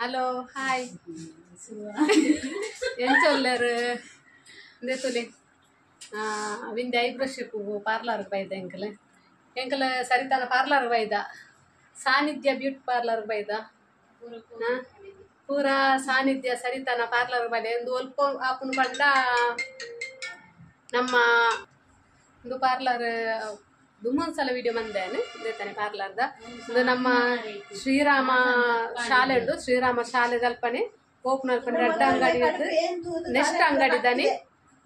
Hello hi ಎಂಚೊಲ್ಲರು ಇಂದೆತ್ತುಲೆ ವಿಂದೆ ಐಬ್ರೋ ಶೇಪು ಪಾರ್ಲರ್ ಬೈದ ಎಂಕಲ್ ಎಂಕಲ್ ಸರಿತಾನ ಪಾರ್ಲರ್ ಬೈದ ಸಾನ್ನಿಧ್ಯ ಬ್ಯೂಟಿ ಪಾರ್ಲರ್ ಬೈದ ಪೂರ ಸಾನ್ನಿಧ್ಯ ಸರಿತಾನ ಪಾರ್ಲರ್ ಬೈದ ಎಂದು ಒಲ್ಪ ಆಪುನ ಪಂಡ ನಮ್ಮ ಒಂದು ಪಾರ್ಲರ್ ದುಮ್ಮೊಂದು ಸಲ ವಿಡಿಯೋ ಬಂದೇನೆ ಇದೇ ಪಾರ್ಲರ್ದ ಇದು ನಮ್ಮ ಶ್ರೀರಾಮ ಶಾಲೆ ಉಂಟು. ಶ್ರೀರಾಮ ಶಾಲೆ ದಲ್ಪನೆ ಪೋಪ್ನಲ್ಪನೆ ರಡ್ಡ ಅಂಗಡಿ ನೆಕ್ಸ್ಟ್ ಅಂಗಡಿ ಇದ್ದಾನೆ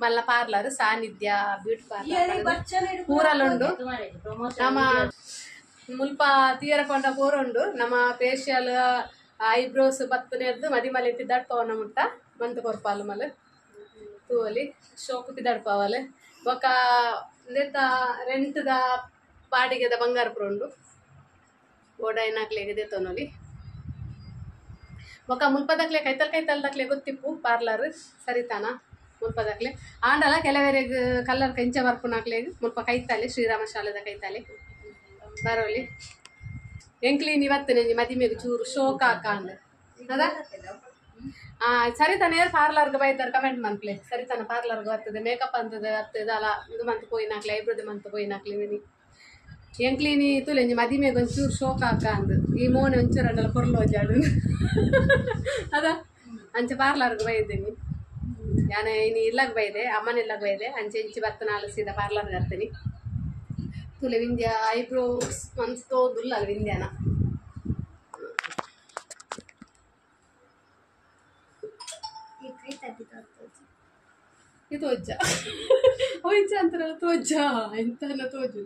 ಮಲ್ಲ ಪಾರ್ಲರ್ ಸಾನ್ನಿಧ್ಯ ಬ್ಯೂಟಿ ಪಾರ್ಲರ್ ಪೂರಲುಂಡು. ನಮ್ಮ ಮುಲ್ಪ ತೀರ ಪಂಡ ಪೂರ ಉಂಡು. ನಮ್ಮ ಫೇಶಿಯಲ್ ಐಬ್ರೋಸ್ ಬತ್ತನೆದ್ದು ಮದಿಮಲೆ ತಿದ್ದಾಡ್ಪವನ ಮುಟ್ಟ ಮಂತ್ ಕೊರ್ಪಾಲು ಮಲ್ ತೂವಲಿ ಶೋಕು ತಿದ್ದಾಡ್ಪವಲ್ ಬೊಕ ಇಂದೆತ ರೆಂಟ್ದ ಬಾಡಿಗೆದ ಬಂಗಾರ ಪೂರ ಉಂಡು ಓಡಾಯಿನಾಕ್ಲೆಗ್ ದೆತೊನೊಲಿ. ಬೊಕ ಮುಲ್ಪದಕ್ಲೆ ಕೈತಲ್ ಕೈತಲ್ದಕ್ಲೆ ಗೊತ್ತಿಪ್ಪು ಪಾರ್ಲರ್ ಸರಿತಾನ ಮುಲ್ಪದಕ್ಲೆ ಆಂಡಲ ಕೆಲವರೆಗ್ ಕಲ್ಲರ್ ಕಂಚ ಬರ್ಪುನಾಕ್ಲೆಗ್ ಮುಲ್ಪ ಕೈತಾಲೆ ಶ್ರೀರಾಮ ಶಾಲೆದ ಕೈತಾಲೆ ಬರೋಲಿ. ಎಂಕ್ಲೀನ್ ಇವತ್ತು ಮದಿಮೆಗ್ ಚೂರು ಶೋಕ್ ಹಾಕಂದ್ ಅದ ಸರಿತಾನ ಏರ್ ಪಾರ್ಲರ್ಗೆ ಬೈತಾರೆ ಕಮೆಂಟ್ ಮನ್ಪ್ಲೆ ಸರಿತಾನ ಪಾರ್ಲರ್ಗೆ ಬರ್ತದೆ ಮೇಕಪ್ ಅಂತದ ಬರ್ತದೆ ಅಲ್ಲ ಇದು ಮಂತ್ ಪೋಯಿನಾಕ್ಲೆ ಐಬ್ರೋದ ಮಂತ್ ಪೋಯಿನಾಕ್ಲೆ ಮಿನಿ ಎಂಕ್ಲೀನಿ ತುಲೆಂಜಿ ಮದಿಮೆಗೆ ಒಂಚೂರು ಶೋಕ್ ಹಾಕ ಅಂದ್ ಈ ಮೋನೆ ಒಂಚೂರು ಅಂಡಲ ಪೊರ್ಲು ಜಾಡು ಅದ ಅಂಚೆ ಪಾರ್ಲರ್ಗೆ ಬೈದ್ದೀನಿ ಯಾನ ಇನ್ನು ಇಲ್ಲಾಗ ಬೈದೆ ಅಮ್ಮನ ಇಲ್ಲಾಗ ಬೈದೆ ಅಂಚೆ ಇಂಚೆ ಬರ್ತನಾಲು ಸೀದಾ ಪಾರ್ಲರ್ಗೆ ಬರ್ತೀನಿ. ತುಲೆ ವಿಂದ್ಯ ಐಬ್ರೋಸ್ ಮನ್ಸ್ತೋ ದುಲ್ಲ ವಿಂದ್ಯಾನ ಇದು ತೋಜ ಒಯ್ಚ ಅಂತಾರಲ್ಲ ತೋಜ ಎಂತಲ್ಲ ತೋಜು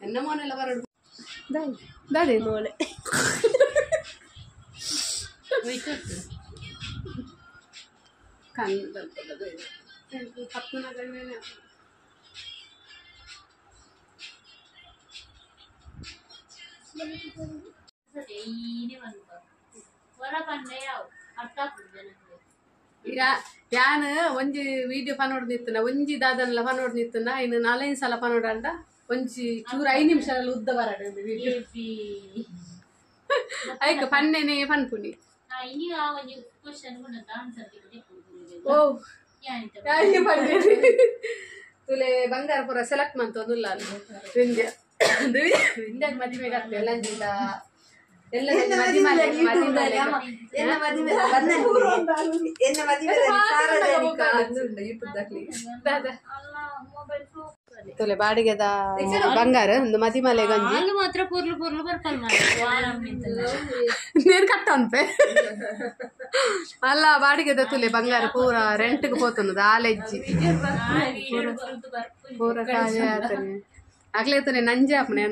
ಎನ್ನ ಮೋನೆಲ್ಲ ಬರಡು ದಾದೆ ಮೋನೆ ಯಾನ್ ಒಂಜಿ ವಿಡಿಯೋ ಪನೋಡ್ ನಿತ್ತನ ಒಂಜಿ ದಾದನ್ಲ ಪನೋಡ್ ನಿತ್ತನ ಇನ್ನು ನಾಲೈದು ಸಲ ಪನೋಡಂಡ ಒಂಜಿ ಚೂರು 5 ನಿಮಿಷ ಉದ್ದ ಬರಡ ವಿಡಿಯೋ ಐಕ ಪನ್ನೆನೆ ಪನ್ಪುನಿ ಓ ತುಲೆ ಬಂಗಾರ ಪೂರ ಸೆಲೆಕ್ಟ್ ಮಂತೊಂದುಲ್ಲ ವಿಂದ್ಯ ವಿಂದ್ಯಾಗ ಮದಿಮೆಗೆ ಆಗ್ತದೆ ಲಂಜಿದ ಎಲ್ಲ ತುಲೆ ಬಾಡಿಗೆದ ಬಂಗಾರ ಒಂದು ಮದಿಮಲೆ ಗಂಜಿ ಮಾತ್ರ ಪೂರ್ಲು ಪೂರ್ಲು ಬರ್ಪಲ್ ನೀರು ಕಟ್ಟ ಅನ್ಪೆ ಅಲ್ಲ ಬಾಡಿಗೆದ ತುಲೆ ಬಂಗಾರ ಪೂರ ರೆಂಟ್ಗೆ ಪೋತುನದು ಆಲೆಜ್ಜಿ ಪೂರ ಕಾಜೆ ಆತನೆ ಅಗ್ಲೇತನೆ ನಂಜೆ ಅಪ್ಪನೆ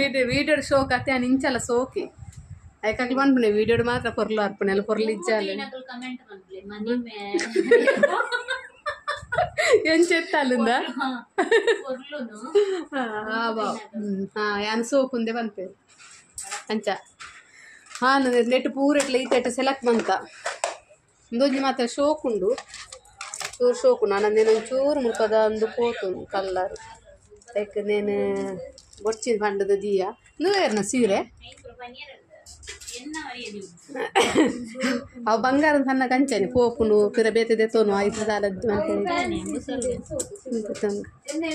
ವೀಡಿಯೋ ವೀಡಿಯೋ ಶೋಕ್ ಅತ್ತೆ ಆ ನಿಂಚಲ ಸೋಕಿ ಐಕಾಗ್ಲಿ ಬಂದ್ಪುನೆ ವೀಡಿಯೋ ಮಾತ್ರ ಪೊರ್ಲು ಅರ್ಪಣೆ ಅಲ್ಲ ಪೊರ್ಲು ಇಜ್ಜಾಲೆ ಎಂಚೆತ್ತಲ್ಲಿಂದ ಯಾನ್ ಸೋಕುಂದೆ ಬಂತೆ ಅಂಚ ಹಾಂ ನೆಟ್ ಪೂರ ಎಟ್ಲ ಈತೆಟ್ ಸೆಲೆಕ್ಟ್ ಬಂತ ಇಂದೊಂಜಿ ಮಾತ್ರ ಶೋಕುಂಡು ಚೂರು ಶೋಕು ನಾನು ಒಂಚೂರು ಮುಲ್ಪದ ಒಂದು ಪೋತು ಕಲ್ಲರ್ ಲೈಕ್ ನೇನು ಬೊಡ್ಚಿನ ಪಂಡದ ದಿಯ ನೇರ್ನ ಸೀರೆ ಅವು ಬಂಗಾರ ಸಣ್ಣ ಕಂಚನೆ ಪೋಪುನು ಪಿರ ಬೇತೆ ದೆತೋನು ಐದು ಸಾಲದ್ದು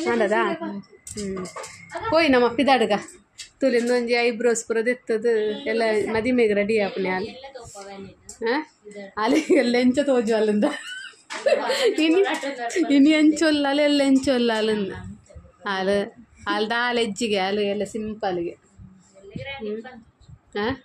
ಮಾಡದಾ ಪೋಯ್ ನಮ್ಮ ಪಿದಾಡ್ಗ ತುಲಿಂದ ಒಂಜಿ ಐಬ್ರೋಸ್ ಪೂರ ದೆತ್ತದು ಎಲ್ಲ ಮದಿಮೆಗೆ ರೆಡಿ ಆಪುನೆ ಅಲ್ಲಿ ಅಲ್ಲಿ ಎಲ್ಲ ಎಂಚ ತೋಜು ಅಲ್ಲಿಂದ ಇನಿ ಇನಿ ಎಂಚೊಲ್ಲ ಅಲ್ಲಿ ಎಲ್ಲ ಎಂಚೊಲ್ಲ ಅಲ್ಲಿಂದ ಹಾಲು ಹಾಲು ದಾಲ್ ಹೆಜ್ಜಿಗೆ ಹಾಲು ಎಲ್ಲ ಸಿಂಪಲ್ಗೆ ಹಾಂ